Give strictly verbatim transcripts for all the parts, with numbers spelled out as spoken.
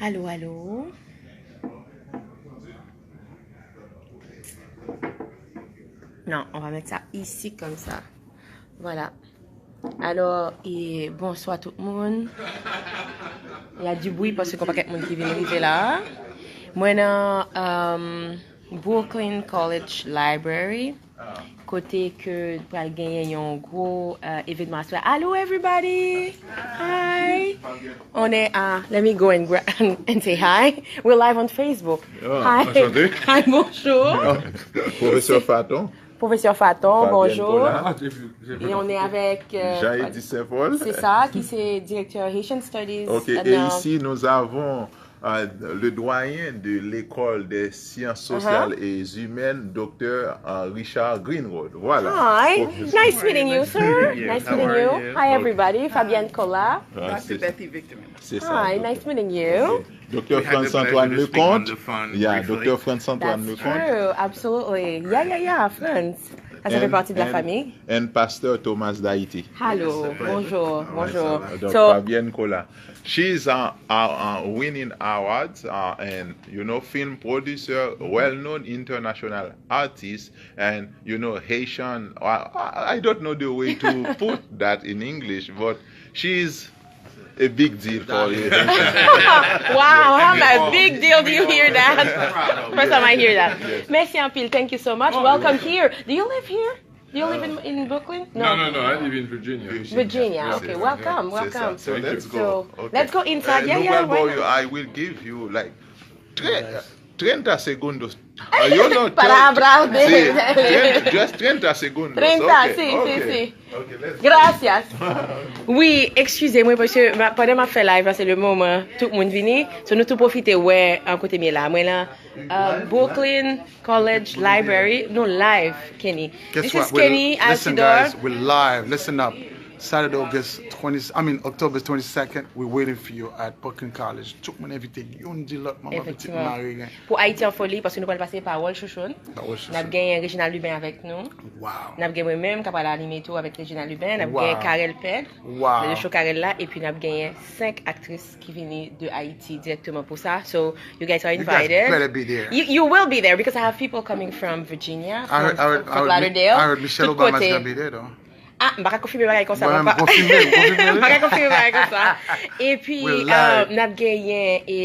Allô, allô? Non, on va mettre ça ici comme ça. Voilà. Alò, e, bonswa tout moun. Y a du bruit paske gon pakèt moun ki vin rive la. Mwen nan, um, Brooklyn College Library, kote ke pral genyen yon gwo, uh, evenman aswè. Hello everybody! Hi! On est à, let me go and, gra- and say hi. We're live on Facebook. Hi. Hi, bonjour. Professeur Faton. Professeur Faton, bonjour. Et on est avec, euh, Jean-Eddy Saint-Paul. C'est ça, qui c'est directeur Haitian Studies. Ok, et ici nous avons, euh, le doyen de l'école des sciences sociales et humaines, docteur, euh, Richard Greenwald. Voilà. Hi, nice meeting you, sir. Nice meeting you. Hi, everybody. Fabienne Colas. Ah, c'est Betty Victor. C'est ça. Hi, nice meeting you. Docteur Frantz Antoine Leconte. Yeah, Docteur Frantz Antoine Leconte. That's true, absolutely. Yeah, yeah, yeah, Frantz. Ça, ça fait partie de la famille. And Pasteur Thomas d'Haïti. Hello, bonjour, bonjour. Donc, Fabienne Colas. She's, uh, uh, uh, winning awards, uh, and, you know, film producer, well-known international artist, and, you know, Haitian. I, I, I don't know the way to put that in English, but she's a big deal for you. Wow, how a big deal do you hear that? First time I hear that. Merci anpil. Thank you so much. Welcome here. Do you live here? Do you live in, in Brooklyn? No, no, no, I live in Virginia. Virginia, okay. Welcome, welcome. So let's go. Let's go inside. Yeah, yeah. I will give you like treinta segundos. Ah, you know, palabra de, sí, treinta, just treinta segundos. Treinta, okay, sí, sí, okay. Sí. Okay, let's go. Gracias. Wi, eskize mwen, paske ma- pandan m ap fè live la, se le moman tout moun vini. So, nou tou pwofite wè, uh, kote m ye la. Mwen la, uh, Brooklyn College Library. Nou live, Kenny. This is Kenny Altidor. Listen, guys, we're live. Listen up. Saturday, August twenty, I mean, October twenty-second, we're waiting for you at Brooklyn College. Tout moun envite youn di lòt, manman, pitit, mari, gen. Pou Ayiti an foli, paske nou pral pase Pawòl Chouchoun. Pawòl Chouchoun. N ap genyen Reginald Lubin avèk nou. Wow. N ap gen mwen menm k ap pral anime tou avèk Reginald Lubin. N ap genyen Carel Ped, le show Carel la, epi n ap genyen senk aktris ki vini de Ayiti dirèkteman pou sa. So, you guys are invited. You guys better be there. You, you will be there because I have people coming from Virginia, from, from Fort Lauderdale, tout kote. I heard, I heard, I heard Michelle Obama is gonna be there, though. Ah, m pa ka konfime bagay konsa, papa. M pa ka konfime, konfime. M pa ka konfime bagay konsa. Epi, uh, n ap genyen, e,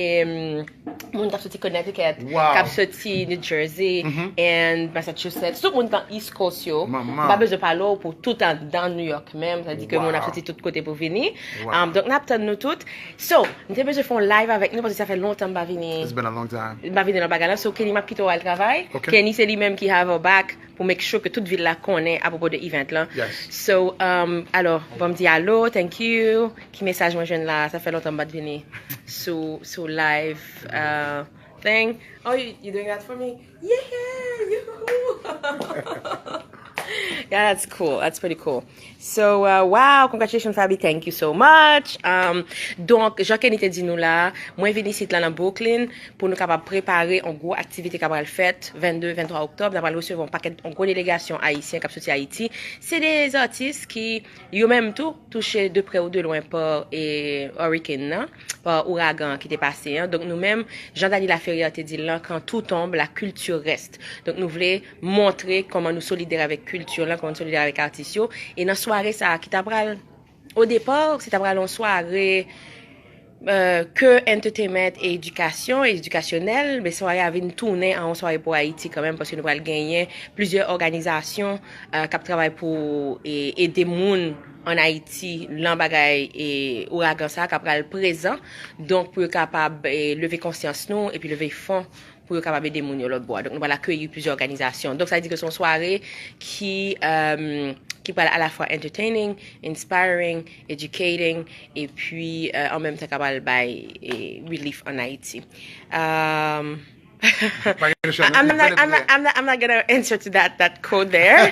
moun k ap soti Connecticut, k ap soti New Jersey, and Massachusetts. Tout moun k nan East Coast yo. M pa bezwen pale w pou tout anndan New York menm. Sa di ke moun ap soti tout kote pou vini. Um, donk, n ap tann nou tout. So, m te bezwen fè yon live avèk nou, paske sa fè lontan m pa vini. It's been a long time. M pa vini nan bagay la. So, Kenny, m ap kite w al travay. Ok. Kenny, se li menm ki have our back pou make sure ke tout vil la konnen apwopo de event lan. Yes. So, um, alò, bon, m di alo, thank you. Ki mesaj mwen jwenn la? Sa fè lontan m pa t vini sou, sou live, uh, thing. Oh, you, you doing that for me? Yeah! Yoo-hoo! Yeah, that's cool. That's pretty cool. So, uh, wow, congratulations, Fabi. Thank you so much. Um, donk, jan Kenny te di nou la, mwen vin isit la nan Brooklyn pou nou kapab prepare yon gwo aktivite k ap pral fèt vennde, venntwa oktòb. N ap pral resevwa yon pakèt, yon gwo delegasyon ayisyen k ap soti Ayiti. Se de atis ki, yo menm tou, touche de près ou de loin pa, e, hurricane nan, pa ouragan ki te pase an. Donk, nou menm, jan Dany Laferrière te di l lan, quand tout tombe, la culture reste. Donk, nou vle montre kòman nou solidè avèk kilti lan, kòman nou solidè avèk atis yo. E nan sware sa a, ki ta pral, o depa, se ta pral yon sware, euh, ke entertainment e edikasyon, edikasyonèl, men sware a vin tounen an yon sware pou Ayiti kanmenm, paske nou pral genyen plizyè òganizasyon, euh, k ap travay pou, e, ede moun ann Ayiti lan bagay, e, ouragan sa a k ap pral prezan. Donk, pou yo kapab, e, leve konsyans nou epi leve fon pou yo kapab ede moun yo lòt bò a. Donk, nou pral akeyi plizyè òganizasyon. Donk, sa vle di ke se yon sware ki, euh, ki pral alafwa entertaining, inspiring, educating, epi, euh, an menm tan ka pral bay, e, relief ann Ayiti. Um, I'm not, I'm not, I'm not, I'm not gonna answer to that, that quote there.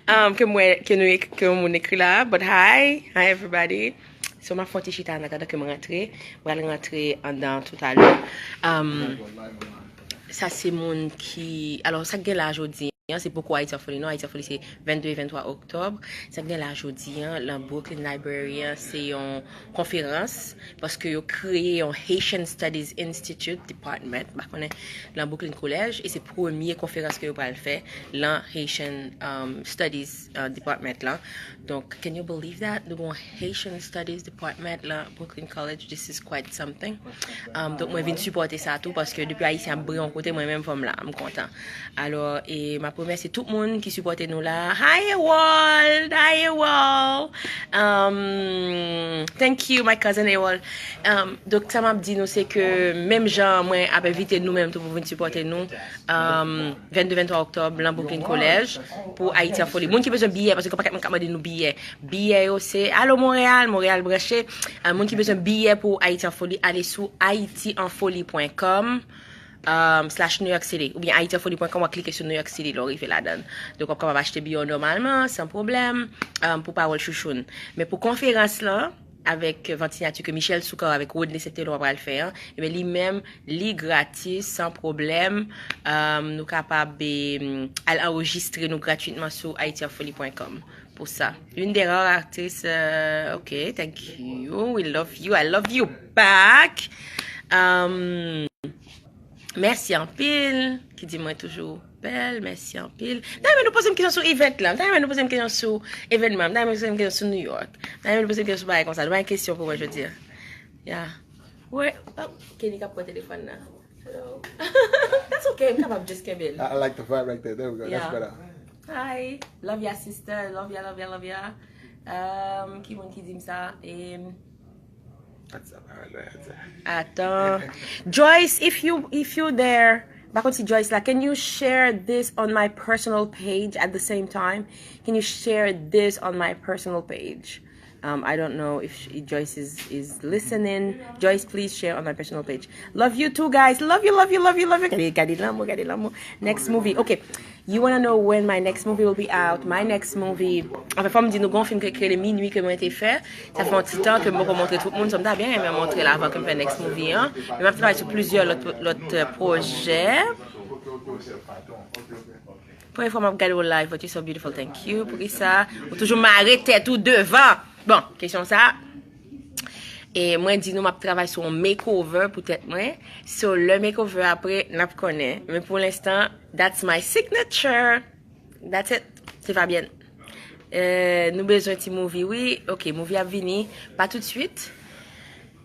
Um, ke mwen, ke nou, ke yon moun ekri la, but hi, hi everybody. So, m ap fè yon ti chita an atandan ke m rantre. M pral rantre anndan toutalè. Um, sa se moun ki, alò, sa k gen la jodi. an, se poko Ayiti an Foli non, Ayiti an Foli se vennde e venntwa oktòb. Sa k gen la jodi an, lan Brooklyn Library an, se yon konferans, paske yo kreye yon Haitian Studies Institute Department, m pa konnen, lan Brooklyn College, e se premye konferans ke yo pral fè lan Haitian um, Studies uh, Department lan. Donk, can you believe that? Nou gon Haitian Studies Department lan Brooklyn College, this is quite something. Um, donk, mwen vin sipòte sa tou, paske depi Ayisyen ap bre yon kote, mwen menm fò m la, m kontan. Alò, e m ap remèsye tout moun ki sipòte nou la. Hi, Ewol! Hi, Ewol! Um, thank you, my cousin Ewol. Um, donk, sa m ap di nou, se ke menm jan mwen ap envite nou menm tou pou vin sipòte nou, um, vennde venntwa oktòb, lan Brooklyn College, pou Ayiti an Foli. Moun ki bezwen biyè, paske gen pakèt moun k ap mande nou biyè. Biyè yo se, alo Montréal, Montréal branche. Uh, moun ki bezwen biyè pou Ayiti an Foli, ale sou haitienfolie.com um, slash New York City. Oubyen haitienfolie.com, w a klike sou New York City, lè w rive ladan. Donk, w ap kapab achte biyè w nòmalman, san pwoblèm, um, pou Pawòl Chouchoun. Men pou konferans lan, avèk Vantignatu ke Michel Soukar avèk Rodney Saint-Éloi pral fè an, ebyen, li menm, li gratis, san pwoblèm. Um, nou kapab um, al anrejistre nou gratwitman sou haitienfolie.com pou sa. Une des rares actrices, uh, ok, thank you, we love you, I love you back. Um, Mèsi anpil, ki di mwen toujou bèl, mèsi anpil. M ta renmen nou poze m kesyon sou event la, m ta renmen nou poze m kesyon sou evènman, m ta renmen nou poze m kesyon sou New York, m ta renmen nou poze m kesyon sou bagay konsa, nou pa gen kesyon pou mwen jodi a. Yeah. Wè, oh, Kenny k ap pran telefòn nan. Hello. That's okay, m kapab just kenbe l. I, I like the vibe right there. There we go. That's better. Hi. Love ya, sister. Love ya, love ya, love ya. Um, ki moun ki di m sa? Em, Atan. Joyce, if you if you there, pa konn si Joyce la, can you share this on my personal page at the same time? Can you share this on my personal page? Um, I don't know if she, Joyce is, is listening. Joyce, please share on my personal page. Love you too, guys. Love you, love you, love you, love you. Gade, gade lanmou, gade lanmou. Next movie. Okay. You wanna know when my next movie will be out? My next movie. Anfen, fò m di nou gon fim ki rele Minwi ke mwen te fè. Sa fè yon ti tan ke m poko montre tout moun. So, m ta byen renmen montre l avan ke m fè next movie an. Men m ap travay sou plizyè lòt, lòt, euh, pwojè. Premye fwa m ap gade w live, but you so beautiful, thank you. Poukisa? Ou toujou mare tèt ou devan. Bon, kesyon sa. E mwen di nou m ap travay sou yon makeover pou tèt mwen. So, lè makeover apre, n ap konnen. Men pou lenstan, that's my signature. That's it. Se Fabienne. Euh, nou bezwen ti movie, wi. Ok, movie ap vini. Pa tout de suite.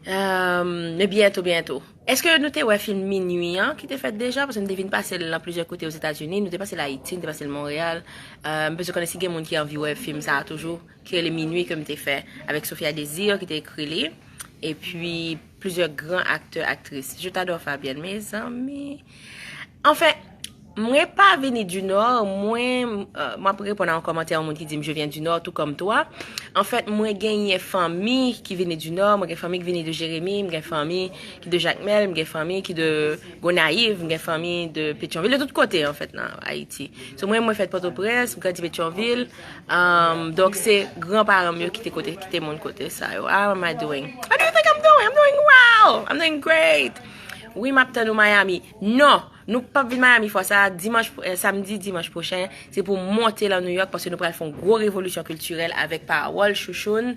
Euh, men byento, byento. Èske nou te wè fim Minwi an ki te fèt deja? Paske nou te vin pase l nan plizyè kote Ozetazini. Nou te pase l Ayiti, nou te pase l Monreyal. Euh, m bezwen konnen si gen moun ki anvi wè fim sa a toujou, ki rele Minwi ke m te fè avèk Sophia Désir ki te ekri li. Epi plizyè gran aktè, aktris. Je t'adore, Fabienne, mezanmi. Anfen, mwen pa vini du Nord, mwen, euh, m ap reponn a yon kòmantè yon moun ki di m, je viens du Nord, tout comme toi. Anfèt, mwen genyen fanmi ki vini du Nord, mwen gen fanmi ki vini de Jeremi, mwen gen fanmi ki de Jakmèl, mwen gen fanmi ki de Gonayiv, mwen gen fanmi de Petyonvil, de tout kote, anfèt, nan Ayiti. So, mwen, mwen fèt Pòtoprens, mwen grandi Petyonvil. Um, donk, se granparan m yo ki te kote, ki te moun kote sa yo. How am I doing? How do you think I'm doing? I'm doing well! I'm doing great! Wi, m ap tann ou Miami. Non! Nou p ap vin Miami fwa sa a, dimanch, eh, samdi, dimanch pwochen, se pou monte lan New York, paske nou pral fè yon gwo revolisyon kiltirèl avèk Pawòl Chouchoun,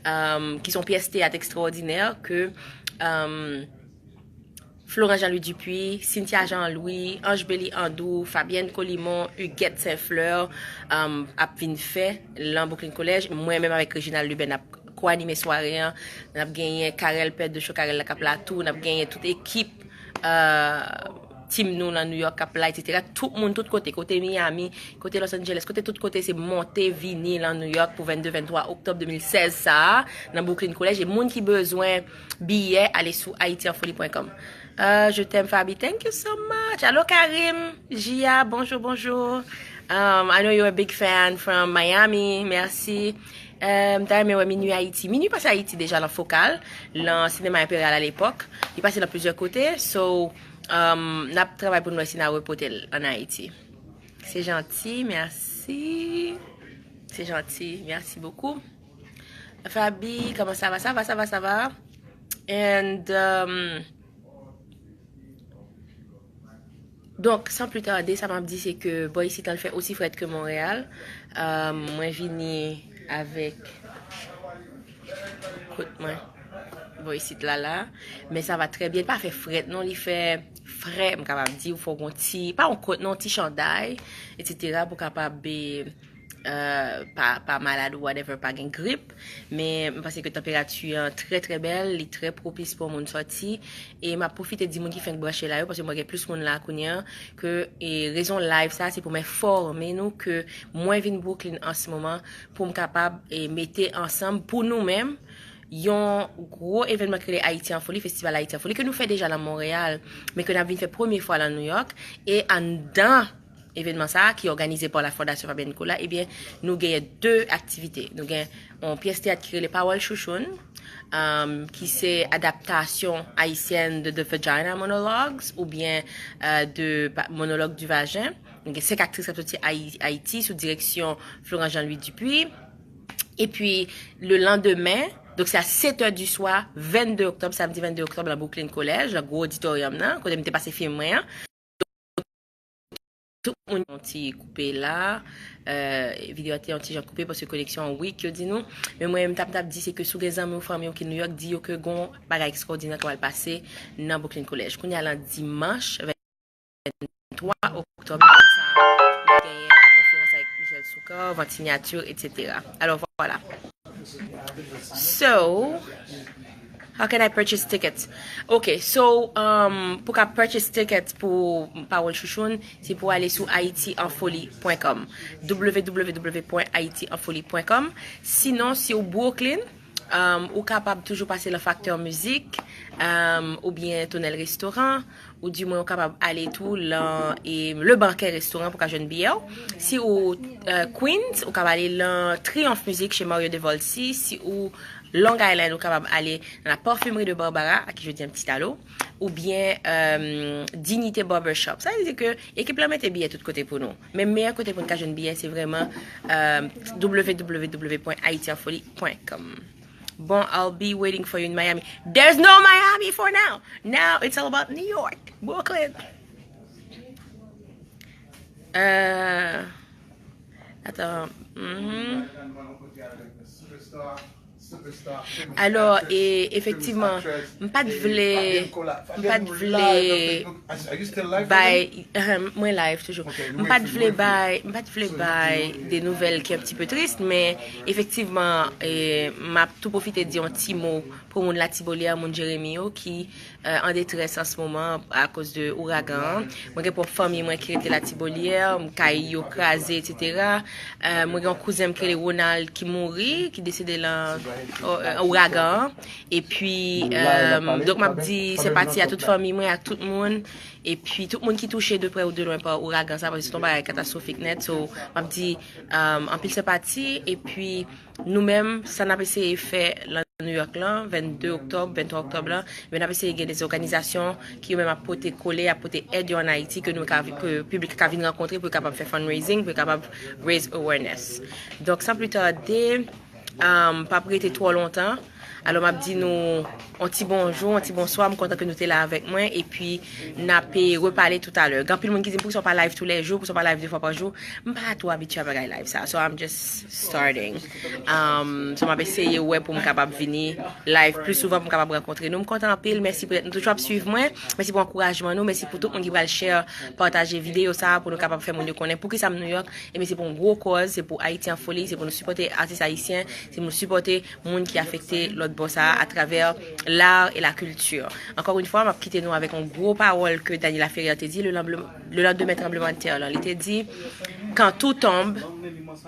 um, ki se yon pyès teyat ekstrawòdinè ke, um, Florent Jean-Louis Dupuis, Cynthia Jean-Louis, Ange Belly Andrew, Fabienne Colimon, Huguette Saint-Fleur, um, ap vin fè lan Brooklyn College. Mwen menm avèk Reginald Lubin ap ko-anime sware an. N ap genyen Carel Pèdo, cho Carel la k ap la tou. N ap genyen tout ekip, euh, team nou lan New York k ap la, et cetera. Tout moun, tout kote. Kote Miami, kote Los Angeles, kote tout kote, se monte vini lan New York pou vennde, venntwa oktòb de mil sèz sa a, nan Brooklyn College. E moun ki bezwen biyè, ale sou haitienfolie point com. Euh, je t'aime, Fabi. Thank you so much. Allô, Karim, Gia, bonjour, bonjour. Um, I know you're a big fan from Miami. Merci. Euh, m ta renmen wè Minwi Ayiti. Minwi pase Ayiti deja lan Fokal, lan Sinema Enperyal alepòk. Li pase lan plizyè kote. So, um, n ap travay pou n wè si n a repote l ann Ayiti. C'est gentil, merci. C'est gentil, merci beaucoup. Fabi, comment ça va? Ça va, ça va, ça va. And, um, Donk, san pli tade, sa m ap di, se ke bò isit la, l fè osi frèt ke Monreyal. Euh, mwen vini avèk kot mwen, bò isit la, la. Men sa va trè byen. Li pa fè frèt, non, li fè frè, m kapab di, ou fò gon ti, pa yon kot, non, ti chanday, etsetera, pou kapab, eh, euh, pa, pa malad ou whatever, pa gen grip. Men m panse ke tanperati an trè, trè bèl, li trè pwopis pou yon moun sòti. E m ap pwofite di moun ki fenk branche la yo, paske mwen gen plis moun la kounye a, ke, e, rezon live sa, se pou m enfòme nou ke mwen vin Brooklyn an se moman, pou m kapab, e, mete ansanm pou nou menm, yon gwo evènman ki rele Ayiti an Foli, Festival Ayiti an Foli, ke nou fè deja nan Monreyal, men ke n ap vin fè premye fwa nan New York. E anndan evènman sa a, ki òganize pa la Fondasyon Fabien Nicolas, ebyen, nou genyen de aktivite. Nou gen yon pyès teyat ki rele Pawòl Chouchoun, um, ki se adaptasyon ayisyèn de The Vagina Monologues, oubyen, euh, de pa- Monologue du Vagin. Nou gen senk aktris k ap soti Ayi- Ayiti sou direksyon Florent Jean-Louis Dupuis. Epi, le landemen, donk se a sèt è di swa, vennde oktòb, samdi vennde oktòb, nan Brooklyn College, nan gwo oditoryòm nan, kote m te pase fim mwen an. Tout moun yon ti koupe la. Euh, videyo a te yon ti jan koupe paske koneksyon an weak, yo di nou. Men mwen, m t ap, m t ap di, se ke si w gen zanmi w, fanmi w ki New York, di yo ke gon bagay ekstraòdinè k ap pral pase nan Brooklyn College. Kounye a, la, dimanch, venntwa oktòb, sa, nou genyen yon konferans avèk Michel Soukar, Vant Signature, etsetera. Alò, vwala. So, how can I purchase tickets? Ok, so, um, pou ka purchase tickets pou Pawòl Chouchoun, se pou ale sou haitienfolie point com. W W W point haitienfolie point com. Sinon, si w Brooklyn, um, ou kapab toujou pase lan Facteur Musique, um, oubyen Tonèl Restaurant, ou di mwen ou kapab ale tou lan, e, Le Banquet Restaurant pou ka jwenn biyè w. Si ou, euh, Queens, ou kapab ale lan Triomphe Musique chez Mario Devolcy. Si ou Long Island, ou kapab ale nan la Parfumerie de Barbara, a ki je di un petit allô, oubyen, euh, Dignité Barbershop. Sa vle di ke ekip la mete biyè tout kote pou nou. Men meyè kote pou n ka jwenn biyè, se vrèman, euh, W W W point haitienfolie point com. Bon, I'll be waiting for you in Miami. There's no Miami for now. Now it's all about New York, Brooklyn. Euh, attends. Mhm. Alò, e, efektivman, m pa t vle, m pa t vle bay, ahem, mwen live toujou. M pa t vle bay, m pa t vle bay de nouvèl ki un petit peu triste, men efektivman, e, m ap tou pwofite di yon ti mo pou moun Latiboli a, moun Jeremi yo ki, euh, an detrès an se moman akoz de ouragan an. Mwen gen pwòp fanmi mwen ki rete Latiboli a, kay yo kraze, etsetera. Euh, mwen gen yon kouzen m ki rele Ronald ki mouri, ki desede lan, euh, ouragan an. Epi, euh, donk, m ap di senpati a tout fanmi mwen, ak tout moun. Epi, tout moun ki touche de prè ou de lwen pa ouragan sa, paske se yon bagay katastwofik nèt. So, m ap di, euh, anpil senpati. Epi, nou menm, sa n ap eseye fè lan New York lan, vennde oktòb, venntwa oktòb lan, men n ap eseye gen de òganizasyon ki yo menm ap pote kole, ap pote èd yo ann Ayiti, ke nou ka, ke piblik ka vin rankontre pou yo kapab fè fundraising, pou yo kapab raise awareness. Donk, san pli tade, um, p ap rete twò lontan. Alò, m ap di nou yon ti bonjou, yon ti bonswa, m kontan ke nou te la avèk mwen, epi n ap, eh, repale toutalè. Gen anpil moun ki di m, "Poukisa w pa live toulèjou, poukisa w pa live de fwa pa jou?" M pa twò abitye a bagay live sa, so I'm just starting. Um, so m ap eseye wè pou m kapab vini live pli souvan pou m kapab rankontre nou. M kontan anpil, mèsi poutèt nou toujou ap swiv mwen, mèsi pou ankourajman nou, mèsi pou tout moun ki pral share, pataje videyo sa pou nou kapab fè moun yo konnen poukisa m New York. Ebyen, se pou yon gwo kòz, se pou Ayiti an Foli, se pou nou sipòte atis ayisyen, se pou nou sipòte moun ki afekte lòt bò sa a atravè l'art et la culture. Encore une fois, m ap kite nou avèk yon gwo pawòl ke Dany Laferrière te di, le, le lendemain tremblement de terre lan. Li te di, "Quand tout tombe,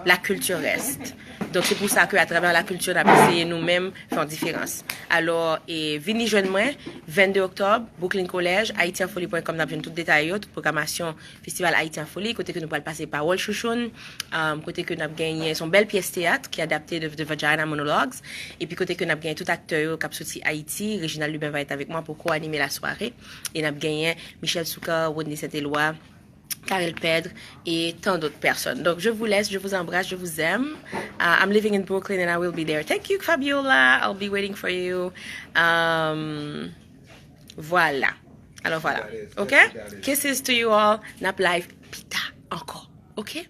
la culture reste." Donk, se pou sa ke atravè lakilti, n ap eseye nou menm fè yon diferans. Alò, e, vini jwenn mwen, vennde oktòb, Brooklyn College, haitienfolie point com, n ap jwenn tout detay yo, tout pwogramasyon Festival Ayiti an Foli, kote ke nou pral pase Pawòl Chouchoun, um, kote ke n ap genyen, se yon bèl pyès teyat ki adapte de, de Vagina Monologues, epi kote ke n ap genyen tout aktè yo k ap soti Ayiti. Reginald Lubin va être avec moi pour co-animer la soirée. E n ap genyen Michel Soukar, Rodney Saint-Éloi, Carel Pedre et tant d'autres personnes. Donc, je vous laisse, je vous embrasse, je vous aime. Uh, I'm living in Brooklyn and I will be there. Thank you, Fabiola. I'll be waiting for you. Um, voilà. Alò, vwala. Ok? Kisses to you all. N ap live pita ankò. Ok?